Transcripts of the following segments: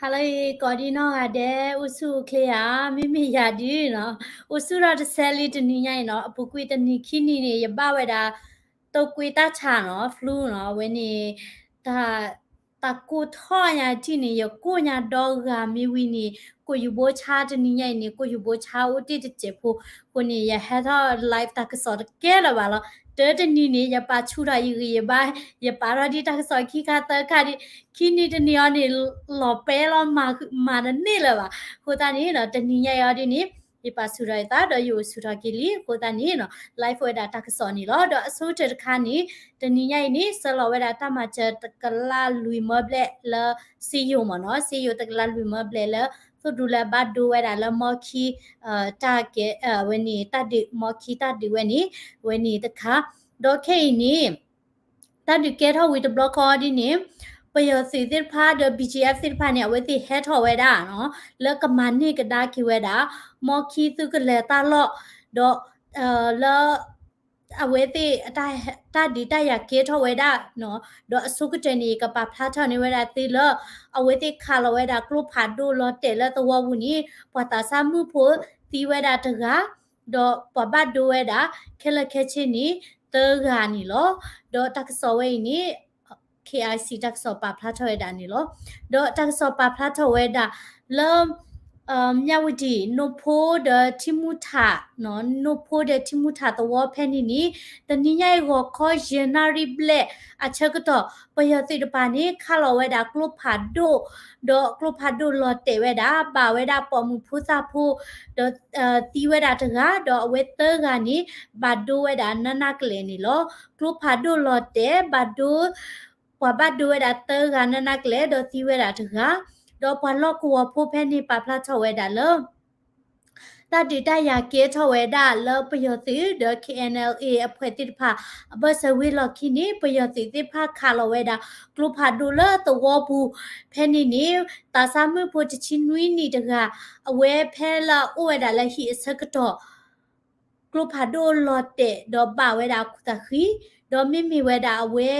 ဟါလၢအဂ့ၤ ကိးဒံနီၢ်ဂၤဒဲး အိၣ်ဆူၣ်အိၣ်ချ့ဧါ, မ့မ့ၢ်ယၤဒုနီၤ, အိၣ်ဆူၣ်ထီၣ်တဆဲးလံတနံၤညါအံၤနီၤ, အပူၤကွံာ်တနံၤခံနံၤန့ၣ် ယဘၣ်ဝဲဒၣ် တိာ်ကွံာ်တၢ်ဆါနီၤ, flu နီၤ, အဝဲန့ၣ် တၢ် တၢ်ကိၢ်ထီၣ်ညါထံၣ်န့ၣ် ယကိၢ်ညါဒီဂၤမ့ၢ်ဝံၤန့ၣ် ကိၣ်ယူၤဘိဆါတနံၤညါအံၤန့ၣ် ကိၣ်ယူၤဘိဆါအိၣ်တ့ၢ်တစဲးဖိ, အဃိန့ၣ် ယဟဲထီၣ် live တၢ်ကစီၣ်တကဲလၢၤဘၣ်လီၤ. တၢ်တနံၤန့ၣ် ယပာ်ဆူၣ်ထီၣ်ယဂံၢ်ယဘါ, ယပာ်ထီၣ်ဒံးတၢ်ကစီၣ်ခံခါသၢခါဒံး, ခံနံၤတနံၤအံၤန့ၣ် လီၤပဲလီၤမၤတန့ၢ်လၢၤဘၣ်. အဃိသတးန့ၣ်ဒီး တနံၤညါအံၤဒ်န့ၣ် ယပာ်ဆူၣ်ထီၣ်ယသးဒီးယအိၣ်ဆူၣ်ထီၣ်က့ၤလံ. အဃိသတးန့ၣ်နီၤ live ဝဲဒၣ်တၢ်ကစီၣ်န့ၣ်လီၤ. ဒီးအဆိကတၢၢ်တခါန့ၣ် တနံၤညါအံၤန့ၣ် ဆှၢလီၤဝဲဒၣ်တၢ်မၤစၢၤတကလးလွံၢ်မၢဘျဲၣ်လၢ စ့ယိၤမ့ၢ်နီၤ, စ့ယိၤတကလးလွံၢ်မၢဘျဲၣ်လၢ သိၣ်ဒူလၢအဘၣ်ဒိဝဲဒၣ်လၢမီခံ တၢ်ကဲ အဝဲန့ၣ် တၢ်ဒုး မီခံတၢ်ဒုးဝဲန့ၣ် အဝဲန့ၣ်တခါ, ဒီးခဲအံၤန့ၣ် တၢ်ဒုးကဲထီၣ်ဝံၤတဘျီဃီဒ်န့ၣ် ပယီၤသုးသ့ၣ်တဖၣ်ဒီး BGF သ့ၣ်တဖၣ်န့ၣ် အဝဲသ့ၣ်ဟဲထီၣ်ဝဲဒၣ်နီၤ လၢကမၤန့ၢ်ကဒါက့ၤဝဲဒၣ် မီခံသုးကလၢၤတၢ်လီၢ်, ဒီး လၢ အဝဲသ့ၣ် တၢ်ဒုးတၢ်ယၤကဲထီၣ်ဝဲဒၣ်နီၤ, ဒီးအဆိကတၢၢ်န့ၣ် ကပာ်ဖျါထီၣ်န့ၢ်ဝဲဒၣ်သုလၢ အဝဲသ့ၣ်ခးလီၤဝဲဒၣ်ကျိဖးဒိၣ်လီၤတဲာ်လၢသဝီပူၤန့ၣ် ပှၤသးစၢ်မုၣ်ဖိသံဝဲဒၣ်တဂၤ, ဒီးပှၤဘၣ်ဒိဝဲဒၣ် ခဲလၢာ်ခဲဆ့န့ၣ် သၢဂၤန့ၣ်လီၤ. ဒီးတၢ်ကစီၣ်ဝဲအံၤန့ၣ် KIC တၢ်ကစီၣ်ပာ်ဖျါထီၣ်ဝဲဒၣ်န့ၣ်လီၤ. ဒီးတၢ်ကစီၣ်ပာ်ဖျါထီၣ်ဝဲဒၣ်လၢ မၠၣ်ဝတံၣ် နိဖိဒီးထံမူထၣ်, နိဖိဒီးထံမူထၣ်သဝီဖဲန့ၣ်န့ၣ် တနံၤညါအံၤ ဂီၤခီယဲၢ်နၣ်ရံၣ်ဘျဲၣ်အဆၢကတီၢ် ပယီၤသုးတပၤန့ၣ် ခးလီၤဝဲဒၣ်ကျိဖးဒိၣ်, ဒီးကျိဖးဒိၣ်လီၤတဲာ်ဝဲဒၣ် ဘၣ်ဝဲဒၣ်ပိာ်မုၣ်ဖိသၣ်ဖိ ဒီးသံဝဲဒၣ်တဂၤ, ဒီးအဝဲသၢဂၤန့ၣ် ဘၣ်ဒိဝဲဒၣ်နးနးကလဲာ်န့ၣ်လီၤ. ကျိဖးဒိၣ်လီၤတဲာ် ဘၣ်ဒိ ပှၤဘၣ်ဒိဝဲဒၣ်သၢဂၤနးနးကလဲာ် ဒီးသံဝဲဒၣ်တဂၤ, ဒီးပှၤလီၢ်ကဝီၤဖိဖဲန့ၣ်ပာ်ဖျါထီၣ်ဝဲဒၣ်လၢ တၢ်ဒုးတၢ်ယၤကဲထီၣ်ဝဲဒၣ်လၢပယီၤသုးဒီး KNLA အဖှဲးသ့ၣ်တဖၣ်အဘၢၣ်စၢၤဝ့ၤလီၢ်ခံန့ၣ် ပယီၤသုးသ့ၣ်တဖၣ်ခးလီၤဝဲဒၣ် ကျိဖးဒိၣ်လၢသဝီပူၤဖဲန့ၣ်န့ၣ် သးစၢ်မုၣ်ဖိတဆံနွံနံၣ်တဂၤ အဝဲဖဲလၢအအိၣ်ဝဲဒၣ်လၢဟံၣ်အဆၢကတီၢ် ကျိဖးဒိၣ်လီၤတဲာ် ဒီးဘၣ်ဝဲဒၣ်အခူၣ်သးဃံ, ဒီးမ့မ့ၢ်ဝဲဒၣ်အဝဲ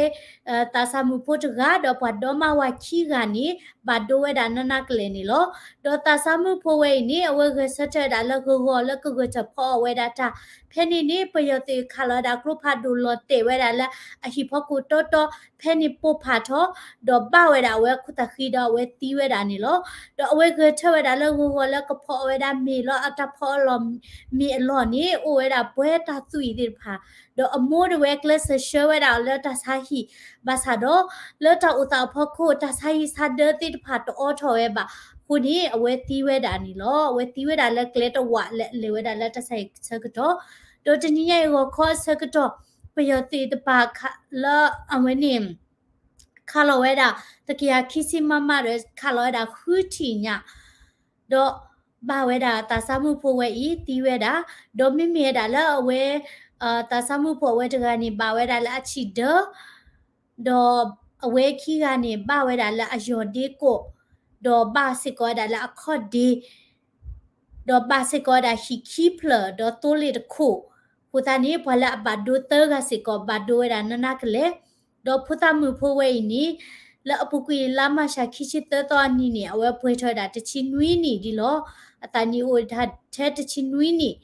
သးစၢ်မုၣ်ဖိတဂၤ ဒီးပှၤဒီမါဝၤခံဂၤန့ၣ် ဘၣ်ဒိဝဲဒၣ်နးနးကလဲာ်န့ၣ်လီၤ. ဒီးသးစၢ်မုၣ်ဖိဝဲအံၤန့ၣ် အဝဲဂဲၤဆၢထၢၣ်ဝဲဒၣ်လၢဂီၤဂီၤလၢကဂဲၤထၢၣ်ဖီအီၣ်ဝဲဒၣ်တၢ်, ဖဲန့ၣ်န့ၣ် ပယီၤသုးခးလီၤဝဲဒၣ်ကျိဖးဒိၣ်လီၤတဲာ်ဝဲဒၣ်လၢအဟံၣ်ဖီခိၣ်တီတီ ဖဲန့ၣ်ပိၢ်ဖးထီၣ် ဒီးဘၣ်ဝဲဒၣ်အဝဲအခူၣ်သးဃံဒီးအဝဲသံဝဲဒၣ်န့ၣ်လီၤ. ဒီးအဝဲဂဲၤထၢၣ်ဝဲဒၣ်လၢဂီၤဂီၤလၢကဖီအီၣ်ဝဲဒၣ်မ့ၤလီၤ အတၢ်ဖီအီၣ်လီၤမ့ၤအလီၢ်န့ၣ် အိၣ်ဝဲဒၣ်ပှဲၤတၢ်သွံၣ်သ့ၣ်တဖၣ်, ဒီးအမိၢ်ဒၣ်ဝဲကျဲးစၢးဆှၢဝဲဒၣ်အီၤလၢတၢ်ဆါဟံၣ်, ဘၣ်ဆၣ်ဒီး လၢတၢ်အိၣ်သးအဖီခိၣ် တၢ်ဆါဟံၣ်ဆါဒၢသ့ၣ်တဖၣ်တအိးထီၣ်ဝဲဘၣ်အဃိန့ၣ် အဝဲသံဝဲဒၣ်န့ၣ်လီၤ. အဝဲသံဝဲဒၣ်လၢကျဲတဝာ်လၢလဲၤဝဲဒၣ်လၢတၢ်ဆါဟံၣ်ဆၢကတီၢ်, ဒီးတနံၤညါအံၤဂီၤခီအဆၢကတီၢ် ပယီၤသုးတပၤခးလၢအဝဲန့ၣ် ခးလီၤဝဲဒၣ် တကယၤခံဆံ မမ ဒီးခးလီၤဝဲဒၣ်ဃုထံၣ်ညၣ်, ဒီးဘၣ်ဝဲဒၣ်သးစၢ်မုၣ်ဖိဝဲအံၤသံဝဲဒၣ်, ဒီးမ့မ့ၢ်ဝဲဒၣ်လၢအဝဲ သးစၢ်မုၣ်ဖိအဝဲတဂၤန့ၣ် ဘၣ်ဝဲဒၣ်လၢအဆံၣ်ဒၢ, ဒီးအဝဲခံဂၤန့ၣ် ဘၣ်ဝဲဒၣ်လၢအယီၢ်ဒ့ကိၣ်, ဒီးဘၣ်စ့ၢ်ကီးဝဲဒၣ်လၢအခီၣ်ဒ့ ဒီးဘၣ်စ့ၢ်ကီးဝဲဒၣ်ဟံၣ်ခံဖျၢၣ် ဒီးသိလ့ၣ်တခိၣ်, အဃိသတးန့ၣ် ပှၤလၢအဘၣ်ဒိသၢဂၤစ့ၢ်ကီး ဘၣ်ဒိဝဲဒၣ်နးနးကလဲာ်, ဒီးဖိသၣ်မုၣ်ဖိဝဲအံၤန့ၣ် လၢအပူၤကွံာ်လါမၢ်ၡးခံဆံသၢသီအနံၤန့ၣ် အဝဲပှဲၤထီၣ်ဝဲဒၣ်တဆံနွံနံၣ်ဒ်လီၤ. အသးနံၣ်အိၣ်ထဲတဆံနွံနံၣ်,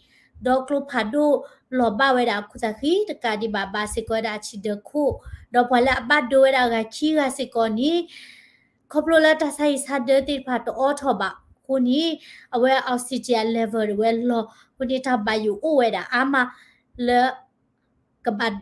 ဒီးကျိဖးဒိၣ်လီၤဘၣ်ဝဲဒၣ်အခူၣ်သးဃံတကးဒံးဘၣ် ဘၣ်စ့ၢ်ကီးဝဲဒၣ်အဆံၣ်ဒၢခိၣ်, ဒီးပှၤလၢအဘၣ်ဒိဝဲဒၣ်ဂၤခံဂၤစ့ၢ်ကီးန့ၣ် ခီဖျိလၢတၢ်ဆါဟံၣ်ဆါဒၢသ့ၣ်တဖၣ်တအိးထီၣ်ဘၣ်အဃိန့ၣ် အဝဲ oxygen level ဒၣ်ဝဲလီၤအဃိန့ၣ် တၢ်ဘၣ်ယိၣ်အိၣ်ဝဲဒၣ်အါမးလၢ ကဘၣ်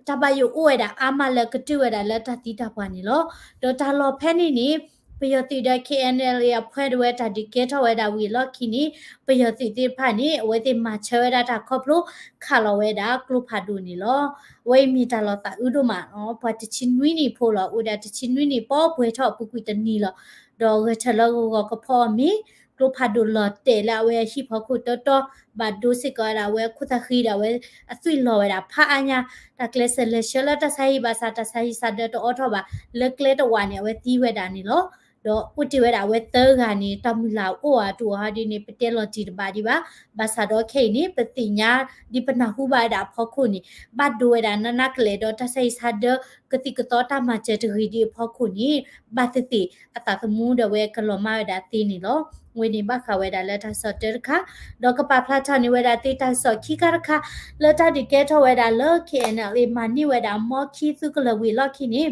တၢ်ဘၣ်ယိၣ်အိၣ်ဝဲဒၣ်အါမးလၢကတုၢ်ဝဲဒၣ်လၢတၢ်သံတၢ်ပှၢ်န့ၣ်လီၤ. ဒီးတၢ်လီၢ်ဖဲန့ၣ်န့ၣ် ပယီၤသုးဒီး KNLA အဖှဲးဒၣ်ဝဲတၢ်ဒုးကဲထီၣ်ဝဲဒၣ်ဝံၤအလီၢ်ခံန့ၣ် ပယီၤသုးသ့ၣ်တဖၣ်န့ၣ် အဝဲသ့ၣ်မၤဆၢဝဲဒၣ်တၢ်ခီဖျိ ခးလီၤဝဲဒၣ်ကျိဖးဒိၣ်န့ၣ်လီၤ. အဝဲအံၤမ့ၢ်တၢ်လီၤသးအုးဒိၣ်မးနီၤ ပှၤတဆံနွံနံၣ်ဖိလီၤ အိၣ်ဒၣ်တဆံနွံနံၣ် ပှဲၤထီၣ်အပူၤကွံာ်တနံၤလီၤ. ဒီးဂဲၤထၢၣ်လၢဂီၤဂီၤကဖီအီၣ်မ့ၤ ကျိဖးဒိၣ်လီၤတဲာ်လၢအဝဲအဟံၣ်ဖီခိၣ်တီတီ ဘၣ်ဒိစ့ၢ်ကီးဝဲဒၣ်အဝဲအခူၣ်သးဃံဒီးအဝဲအသွံၣ်လီၤဝဲဒၣ်ဖးအါညါ တၢ်ကျဲးစၢးလဲၤဆှၢလၢတၢ်ဆါဟံၣ်ဘၣ်ဆၣ် တၢ်ဆါဟံၣ်ဆါဒၢတအိးထီၣ်ဘၣ် လၢကျဲတဝာ်န့ၣ် အဝဲသံဝဲဒၣ်န့ၣ်လီၤ. ဒီးအိၣ်တ့ၢ်ဝဲဒၣ်အဝဲသၢဂၤန့ၣ် တၢ်မုၢ်လၢ်အိၣ်အါတအိၣ်ဟီဒ်န့ၣ် ပတဲလီၤတံၢ်တဘၣ်ဒံးဘၣ်. ဘၣ်ဆၣ်ဒီးခဲအံၤန့ၣ် ပသ့ၣ်ညါဒ်ပနၢ်ဟူဘၣ်ဝဲဒၣ်အဖီခိၣ်န့ၣ် ဘၣ်ဒိဝဲဒၣ်နးနးကလဲာ်ဒီးတၢ်ဆါဟံၣ်ဆါဒၢ ကသံၣ်ကသီတၢ်မၤစၢၤတဂ့ၤဒ်အဖီခိၣ်န့ၣ် ဘၣ်သ့ၣ်သ့ၣ်အသးသမူဒီးဝဲကလီၤမၢ်ဝဲဒၣ်သ့န့ၣ်လီၤ. ဝဲန့ၣ်ဘၣ်ဃးဝဲဒၣ်လၢတၢ်ကစီၣ်တၢတခါ, ဒီးကပာ်ဖျါထီၣ်န့ၢ်ဝဲဒၣ်သုတၢ်ကစီၣ်ခံခါတခါ လၢတၢ်ဒုးကဲထီၣ်ဝဲဒၣ်လၢ K N L A မၤန့ၢ်ဝဲဒၣ်မီခံသုးကလၢၤဝံၤအလီၢ်ခံန့ၣ်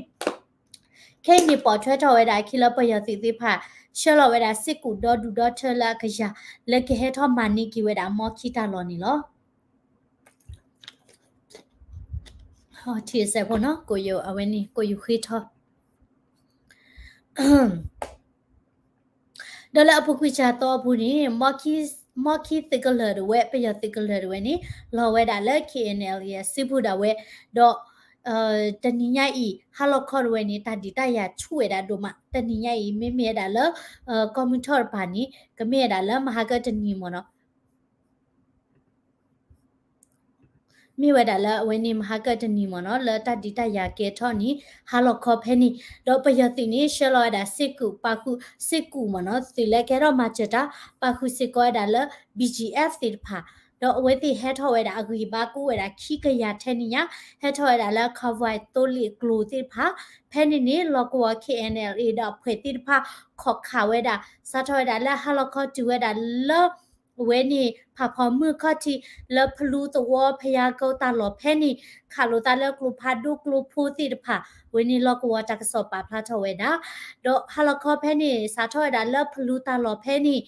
ခဲအံၤန့ၣ်ပိာ်ထွဲထီၣ်ဝဲဒၣ်အခံလၢပယီၤသုးသ့ၣ်တဖၣ် ဆှၢလီၤဝဲဒၣ်စ့ၢ်ကီးဒီဒူၣ်ဒီထၢလၢအကယၤ လၢကဟဲထီၣ်မၤန့ၢ်က့ၤဝဲဒၣ်မီခံတၢ်လီၢ်န့ၣ်လီၤ. ထံၣ်အစဲးဖိနီၤ ကိးယိၤအဝဲန့ၣ် ကိးယိၤဃ့ထီၣ် ဒီးလၢအပူၤကွံာ်စှၤသီအပူၤန့ၣ် မီခံသုးကလၢၤဒၣ်ဝဲ ပယီၤသုးကလၢၤဒၣ်ဝဲန့ၣ် လီၤဝဲဒၣ်လၢ K N L A အစုပူၤဒၣ်ဝဲ, ဒီး တနံၤညါအံၤ ဟါလီၤခီဒၣ်ဝဲန့ၣ် တၢ်ဒုးတၢ်ယၤဆူၣ်ဝဲဒၣ်ဒိၣ်မး, တနံၤညါအံၤ မ့မ့ၢ်ဝဲဒၣ်လၢ ကီၢ်မုၢ်ထီၣ်တပၤန့ၣ် ကမ့ၢ်ဝဲဒၣ်လၢမဟါကတနံၤမ့ၢ်နီၤ မ့ၢ်ဝဲဒၣ်လၢအဝဲန့ၣ်မဟါကတနံၤမ့ၢ်နီၤ လၢတၢ်ဒုးတၢ်ယၤကဲထီၣ်န့ၣ် ဟါလီၤခီဖဲန့ၣ်, ဒီးပယီၤသုးန့ၣ် ဆှၢလီၤဝဲဒၣ်စ့ၢ်ကီးပာ်ဃုာ်စ့ၢ်ကီးမ့ၢ်နီၤ သုးလၢကဲထီၣ်မၤစၢၤတၢ် ပာ်ဃုာ်စ့ၢ်ကီးဝဲဒၣ်လၢ B G F သ့ၣ်တဖၣ်, ဒီးအဝဲသ့ၣ်ဟဲထီၣ်ဝဲဒၣ်အဂံၢ်ဘါကအိၣ်ဝဲဒၣ်ခံကယၤထဲန့ၣ်ညါ, ဟဲထီၣ်ဝဲဒၣ်လၢ convoy သိလ့ၣ်ကျိၤသ့ၣ်တဖၣ်, ဖဲန့ၣ်န့ၣ် လီၢ်ကဝီၤ K N L A ဒီးအဖှဲးသ့ၣ်တဖၣ် ခိးခးဝဲဒၣ် စးထီၣ်ဝဲဒၣ်လၢဟါလီၤခီတုၤဝဲဒၣ်လၢ အဝဲန့ၣ် ဖးဖီမုၢ်ခီၣ်ထံး လၢဖလူသဝီဖယါကီတၢ်လီၢ်ဖဲန့ၣ် ခးလိာ်သးလၢကျိဖးဒိၣ်ကျိဖိသ့ၣ်တဖၣ် အဝဲန့ၣ်လီၢ်ကဝီၤတၢ်ကစီၣ်ပာ်ဖျါထီၣ်ဝဲဒၣ်, ဒီးဟါလီၤခီဖဲန့ၣ် စးထီၣ်ဝဲဒၣ်လၢဖလူတၢ်လီၢ်ဖဲန့ၣ်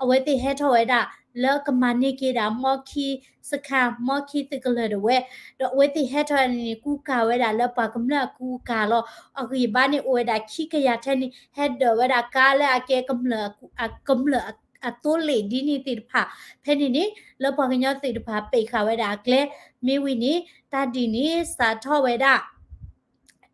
အဝဲသ့ၣ်ဟဲထီၣ်ဝဲဒၣ် လၢကမၤန့ၢ်က့ၤဒၣ် မီခံစခါ မီခံသုးကလၢၤဒၣ်ဝဲ, ဒီးအဝဲသ့ၣ်ဟဲထီၣ်ဝဲဒၣ်န့ၣ် ကူကၤဝဲဒၣ်လၢပှၤကမျၢၢ်အကူအကၤလီၤ. အဂံၢ်ဘါန့ၣ်အိၣ်ဝဲဒၣ်ခံကယၤထဲန့ၣ် ဟဲဒၢးဝဲဒၣ်ကါလၢအကဲ ကမျၢၢ်အသိလ့ၣ်ဒ်န့ၣ်သ့ၣ်တဖၣ်, ဖဲန့ၣ်န့ၣ် လၢပှၤကညီသ့ၣ်တဖၣ် ပံးဃာ်ဝဲဒၣ်အကျဲ, မ့ၢ်ဝံၤန့ၣ် တၢ်ဒုးန့ၣ် စးထီၣ်ဝဲဒၣ်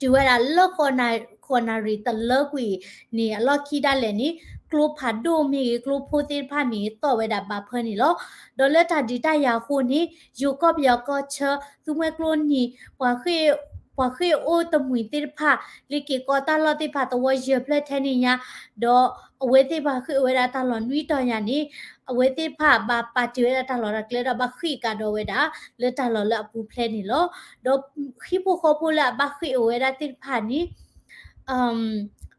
တုၤဝဲဒၣ်လၢ ဃိးနၣ်ရံၣ်တလၢကွံာ်န့ၣ် အလီၢ်ခံဒၣ်လဲာ်န့ၣ် ကျိဖးဒိၣ်မ့ၢ်ဂ့ၤ ကျိဖိသ့ၣ်တဖၣ်မ့ၢ်ဂ့ၤ သီၣ်ဝဲဒၣ်ဘၣ်ဖၢန့ၣ်လီၤ. ဒီးလၢတၢ်ဒုးတၢ်ယၤအဃိန့ၣ် ယိၤကီၢ်ပယီၤကီၢ်ဆၢ သူမှဲကျိနံၤ ပှၤဃ့ၢ်အိၣ်တမှံၤသ့ၣ်တဖၣ် လ့ၤက့ၤကီးတၢ်လီၢ်သ့ၣ်တဖၣ် သဝီယဲၢ်ဖျၢၣ်ထဲန့ၣ်ညါ, ဒီးအဝဲသ့ၣ်တဖၣ်ဃ့ၢ်အိၣ်ဝဲဒၣ်တၢ်လီၢ်နွံတီၤညါန့ၣ် အဝဲသ့ၣ်တဖၣ်ဘၣ်ပာ်တ့ၢ်ဝဲဒၣ်တၢ်လီၢ်တၢ်ကျဲဒီး ဘၣ်ဃ့ၢ်ကဒီးဝဲဒၣ် လၢတၢ်လီၢ်လၢအပူၤဖျဲးန့ၣ်လီၤ. ဒီးဟံၣ်ဖိဃီဖိလၢအဘၣ်ဃ့ၢ်အိၣ်ဝဲဒၣ်သ့ၣ်တဖၣ်န့ၣ်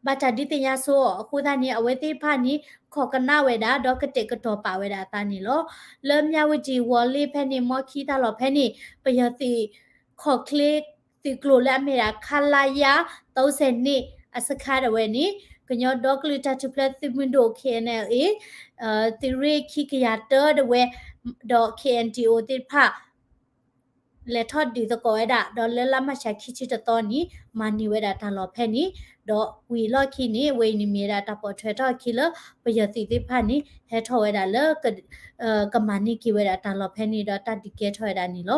ဘၣ်တၢ်ဒုးသ့ၣ်ညါဆိအဃိသတးန့ၣ် အဝဲသ့ၣ်တဖၣ်န့ၣ် ခိးကနၣ်ဝဲဒၣ် ဒီးကတဲာ်ကတီၤပာ်ဝဲဒၣ်အသးန့ၣ်လီၤ. လၢမၠၣ်ဝတံၣ် ဝီၤလ့ဖဲန့ၣ် မီခံတၢ်လီၢ်ဖဲန့ၣ် ပယီၤသုး ခိးချ့ သုးကျိၤလၢအမ့ၢ်ဒၣ် ခလရ သုံးဆယ်နှစ် အစခါဒၣ်ဝဲန့ၣ် ကညီဒီကလုာ်တၢ်ထူၣ်ဖျဲးသုးမုၢ်ဒိၣ် K N L A သုးရ့ၣ်ခံကယၤတၢဒၣ်ဝဲ ဒီး K N D O သ့ၣ်တဖၣ် လဲၤထီၣ်ဒုးသကိးဝဲဒၣ် ဒီးလၢလါမၢ်ၡးခံဆံတသီန့ၣ် မၤန့ၢ်ဝဲဒၣ်တၢ်လီၢ်ဖဲန့ၣ်, ဒီးဝံၤအလီၢ်ခံန့ၣ် အဝဲအံၤန့ၣ်မ့ၢ်ဝဲဒၣ်တၢ်ပိာ်ထွဲထီၣ်အခံလၢ ပယီၤသုးသ့ၣ်တဖၣ်န့ၣ် ဟဲထီၣ်ဝဲဒၣ်လၢ ကမၤန့ၢ်က့ၤဝဲဒၣ်တၢ်လီၢ်ဖဲန့ၣ်ဒီးတၢ်ဒုးကဲထီၣ်ဝဲဒၣ်န့ၣ်လီၤ.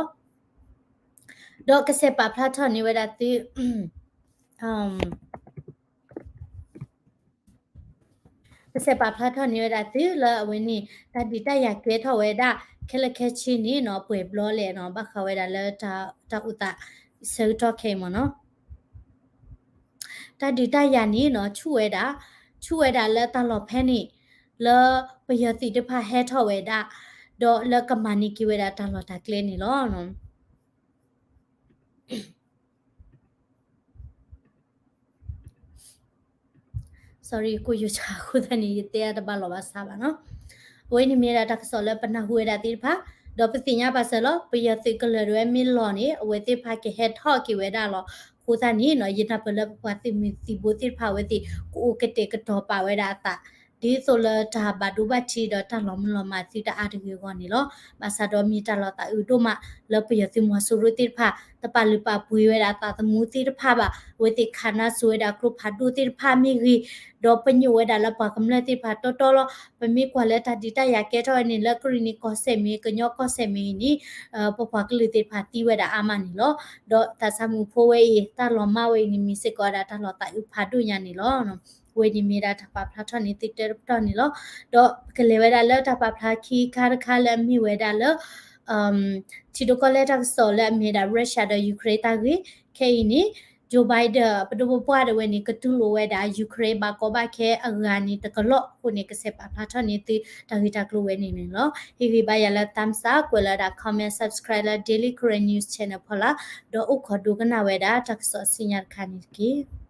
ဒီးကစဲးပာ်ဖျါထီၣ်န့ၢ်ဝဲဒၣ်သု ကစဲးပာ်ဖျါထီၣ်န့ၢ်ဝဲဒၣ်သုလၢအဝဲန့ၣ် တၢ်ဒုးတၢ်ယၤကဲထီၣ်ဝဲဒၣ် ခဲလၢာ်ခဲဆ့န့ၣ်နီၤ ပှဲၤဘျီလဲၣ်နီၤ ဘၣ်ဃးဝဲဒၣ်လၢ တၢ်အိၣ်သးဆၢကတီၢ်ခဲအံၤမ့ၢ်နီၤ တၢ်ဒုးတၢ်ယၤန့ၣ်နီၤ ဆူၣ်ဝဲဒၣ် ဆူၣ်ဝဲဒၣ်လၢတၢ်လီၢ်ဖဲန့ၣ် လၢပယီၤသုးတဖၣ်ဟဲထီၣ်ဝဲဒၣ် ဒီးလၢကမၤန့ၢ်က့ၤဝဲဒၣ်တၢ်လီၢ်တၢ်ကျဲန့ၣ်လီၤ. sorry ကိးယိၤဆါအဃိသတးန့ၣ် ယတဲအတဘၣ်လီၤဘၣ်စးဘၣ်နီၤ. အဝဲန့ၣ်မ့ၢ်ဒၣ်တၢ်ကစီၣ်လၢပနၢ်ဟူဝဲဒၣ်သ့ၣ်တဖၣ် ဒီးပသ့ၣ်ညါဘၣ်စၢၤလီၤ ပယီၤသုးကလၢၤဒၣ်ဝဲမ့ၢ်လီၤန့ၣ် အဝဲသ့ၣ်တဖၣ်ကဟဲထီၣ်က့ၤဝဲဒၣ်လီၤ. အဃိသတးန့ၣ်နီၤ ယနၢ်ပၢၢ်လၢပပှၤသုးမုၢ်သံၣ်ဘိသ့ၣ်တဖၣ်အဝဲသ့ၣ် ကအိၣ်ကတဲာ်ကတီၤပာ်ဝဲဒၣ်အသး ဒ်သိးလၢတၢ်ဘၣ်ဒိဘၣ်ထံးဒီးတၢ်လီၤမုၢ်လီၤမၢ်သုတအါတဂ့ၤအဂီၢ်န့ၣ်လီၤ. ဘၣ်ဆၣ်ဒီးမ့ၢ်တၢ်လီၤသးအုးဒိၣ်မး လၢပယီၤသုးမီၤစိရိၤသ့ၣ်တဖၣ် တပာ်လုၢ်ပာ်ပှ့ၤဝဲဒၣ်အသးသမူသ့ၣ်တဖၣ်ဘၣ်. အဝဲသ့ၣ်ခးနါစိၤဝဲဒၣ်ကျိဖးဒိၣ်သ့ၣ်တဖၣ်မ့ၢ်ဂ့ၤ, ဒီးပညိၣ်ဝဲဒၣ်လၢပှၤကမျၢၢ်သ့ၣ်တဖၣ်တီတီလီၤ. ပမ့ၢ်ကွၢ်လၢတၢ်ဒုးတၢ်ယၤကဲထီၣ်ဝဲန့ၣ် လၢကရံၣ်နံၣ်ကီၢ်စဲၣ်မ့ၢ် ကညီကီၢ်စဲၣ်မ့ၢ်ဂ့ၤန့ၣ် ပပှၤကလုာ်သ့ၣ်တဖၣ်သံဝဲဒၣ်အါမးန့ၣ်လီၤ. ဒီးသးစၢ်မုၣ်ဖိဝဲအံၤ တၢ်လီၤမၢ်ဝဲအံၤန့ၣ် မ့ၢ်စ့ၢ်ကီးဝဲဒၣ်တၢ်လီၤသးအုးဖးဒိၣ်ညါန့ၣ်လီၤ. ဝဲန့ၣ်မ့ၢ်ဒၣ်တၢ်ပာ်ဖျါထီၣ်န့ၢ်သုတၢတပတီၢ်န့ၣ်လီၤ. ဒီးပကလဲၤဝဲဒၣ်လၢတၢ်ပာ်ဖျါခံခါတခါလၢအမ့ၢ်ဝဲဒၣ်လၢ ထံဒိၣ်ကီၢ်လဲၢ်တၢ်ကစီၣ်လၢအမ့ၢ်ဝဲဒၣ် Russia ဒီး Ukraine တၢ်ဂ့ၢ် ခဲအံၤန့ၣ် Joe Biden ပဒိၣ်ပပှၢ်ဒၣ်ဝဲန့ၣ် ကတူၢ်လိာ်ဝဲဒၣ် Ukraine ဘၣ်ကီဘၣ်ခဲအဂၤန့ၣ်တကလီၢ်အဃိန့ၣ် ကဆဲးပာ်ဖျါထီၣ်န့ၢ်သုတၢ်ဂ့ၢ်တၢ်ကျိၤဝဲန့ၣ်န့ၣ်လီၤ. ဟ့ၣ်ဂံၢ်ဘါယၤလၢ thumbs up ကွဲးလၢဒၣ် comment subscribe လၢ Daily Karen News Channel ဖီလာ် ဒီးအိၣ်ခိးဒိကနၣ်ဝဲဒၣ်တၢ်ကစီၣ်ဆူညါတခါန့ၣ်တက့ၢ်.